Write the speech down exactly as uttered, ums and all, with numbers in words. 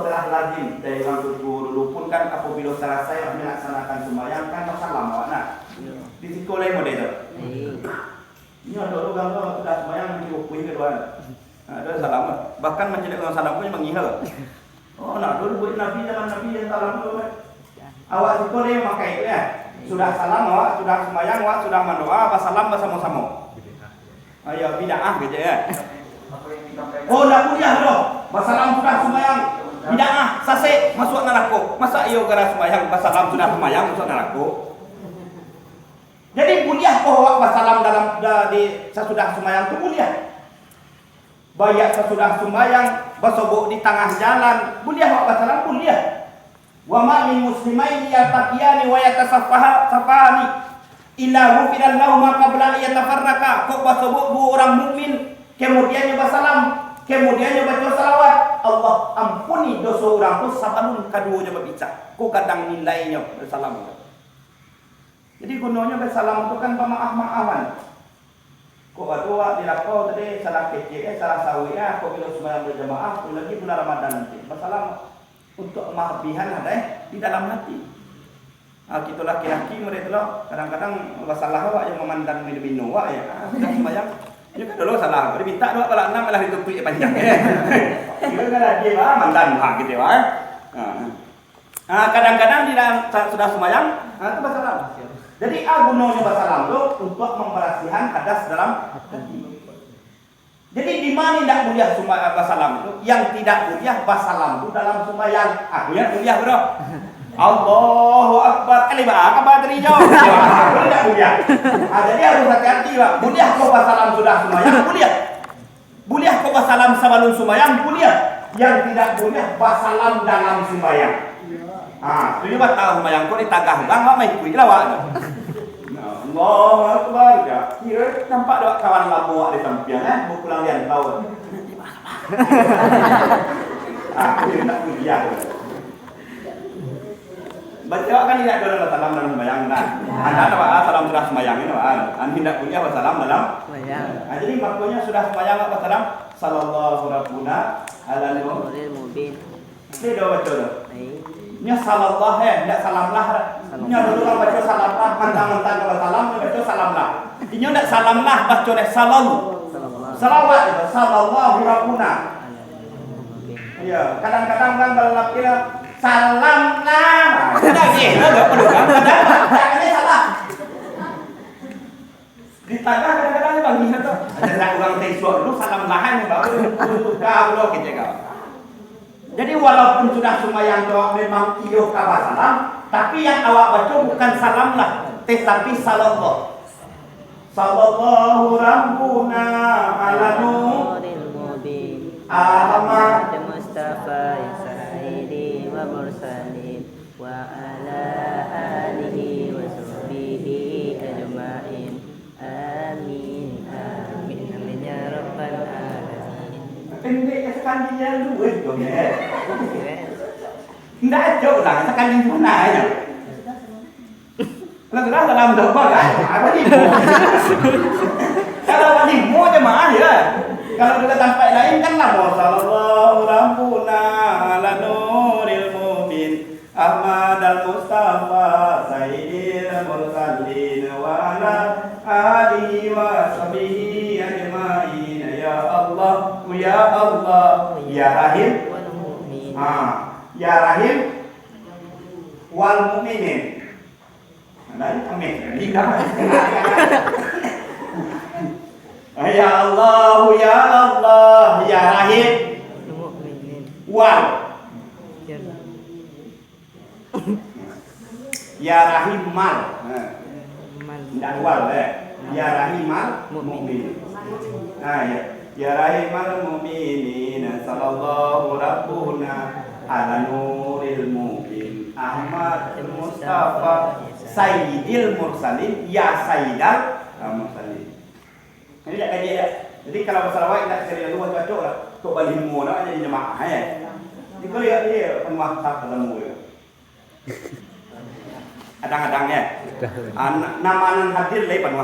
Telah lazim dari urang tuo dulu pun kan, apabilo salasai awak melaksanakan sumbayang kan basalam awak nah. Di siko lai model tu. Inyo ado urang tu sudah sumbayang mancilok kuih kaduo. Nah, ado salam. Bahkan mancilok urang salam pun mangiha. Oh, nah, dulu buat Nabi, zaman Nabi yang salam tu kan. Awak siko lai makai tu ya. Sudah salam awak, sudah sumbayang awak, sudah mandoa, basalam basamo-samo. Ayo, bid'ah gitu ya. Oh, ndak buliah doh. Basalam sudah sumbayang. Bid'ah, sasek, masuak narako. Masa iyo gara sumbayang, basalam sudah sumbayang, masuak narako? Jadi, buliah ko awak basalam dalam, da-, di, sasudah sumbayang tu buliah. Baiak sasudah sumbayang, basobok di tangah jalan, buliah awak basalam, buliah. "Wa ma min muslimaini yaltaqiyani wa yatasaffaha-, safahani illa ghufira lahu ma qabla an yatafarraqa." Kok basobok duo urang mukmin, kemudiannyo basalam, kemudiannyo baco salawat, Allah ampuni doso urang tu sabalun kaduonyo babicak. Ko gadang nilainyo basalam tu. Jadi, gunonyo basalam tu kan bamaaf-maafan. Kok ado awak di lapau tadi, salah kecek, eh, salah sauik, eh, kok bilo sumbayang bajamaah, tu lagi bulan Ramadan nanti. Basalam untuak maabihan ado, eh, di dalam hati. Ah, kito laki-laki model tu lo, kadang-kadang basalah awak yang mamandan mino-mino awak, ya. Ah, sudah sumbayang. Iyo kan dulu salah, dimintak dua balak anam, malah ditutuik panjang, ya. Kiro kan lagi, ah, mandan, ah, gitu, ah. Ah. Ah, kadang-kadang di dalam sa-, sudah sumbayang, ah, tu basalam. Jadi, ah, gunonyo basalam tu untuak mambarasiahan hadas dalam hati. Jadi, di ma indak buliah sumba-, basalam tu? Yang tidak buliah basalam tu dalam sumbayang. Aku yang buliah, bro. Allahu Akbar. Kali ba-, kabar tadi, Jo? Aku indak buliah. Ah, jadi, harus hati-hati, Pak. Buliah ko basalam sudah sumbayang? Buliah. Buliah ko basalam sabalun sumbayang? Buliah. Yang tidak buliah, basalam dalam sumbayang. Ha, tu jo batal sumbayang ko ditagah urang, awak maikuik lah awak tu. Nah, Allahu Akbar, ja. Kiro nampak dek kawan lamo awak di sampiang, eh, bapulang di antau. Ah, tu indak kuliah tu. Baco kan indak ado salam dalam sumbayang, nah. Anda ada, Pak, salam sudah sumbayang ini, Pak. Anda indak kuliah basalam dalam sumbayang. Ah, jadi makonyo sudah sumbayang, Pak, basalam, "Sallallahu Rabbuna ala nur." Nuril mubin. Beda baco tu. Nyo salallah, eh, ndak salamlah. Nyo dulu urang baco salamlah, mantang-mantang ka basalam, nyo baco salamlah. Inyo ndak salamlah, baco deh salal. Salawat itu, sallallahu rabbuna. Iyo, kadang-kadang urang kalau laki lah, "Salamlah." Nah, sudah gitu, ndak perlu kan? Padahal bacaannyo salah. Ditagah kadang-kadang bangih tu. Ada nak urang tisuak dulu, salamlah, baru tuka pulo kecek kau. Jadi, walaupun sudah sumbayang tu memang iyo ka basalam, tapi yang awak baco bukan salamlah, tetapi salallah. Sallallahu rabbuna ala nur Ahmad Mustafa Sayyidi wa mursalin. Wa ala alihi wa sahbihi ajma'in. Amin, amin, amin, ya rabbal alamin. Pendek sakali, ya, luweh tu, ya. Ndak ajo lah, sakali tu nah, ya. Kalau sudah dalam doa, kan? Apa ni? Kalau apa ni, mau jemaah, ya. Kalau dekat tempat lain, kan lama. Sallallahu rabbuna ala nuril mubin. Ahmad al-Mustafa Sayyidil Mursalin wa ala alihi wa sahbihi ajma'in. Ya Allah, ya Allah, ya Rahim. Ha, ya Rahim wal Mukminin. Nah, ini kami, ini dah. Ya Allah, ya Allah, ya Rahim. Wal. Ya Rahimal. Nah. Mal. Ndak wal, eh. Ya Rahimal Mukmin. Mukmin. Nah, ya. Ya Rahimal Mukminin, sallallahu rabbuna ala nuril mubin. Ahmad Mustafa Sayyidil Mursalin, ya Sayyidal Mursalin. Ini tak kaji ya. Jadi kalau masalah awak, indak sekali lalu, cocok lah. Kok balimo nak jadi jemaah, eh. Jadi kalau ya, dia penuh tak ketemu ya. Kadang-kadang, ya. Ah, na-, nama nan hadir lai panuah.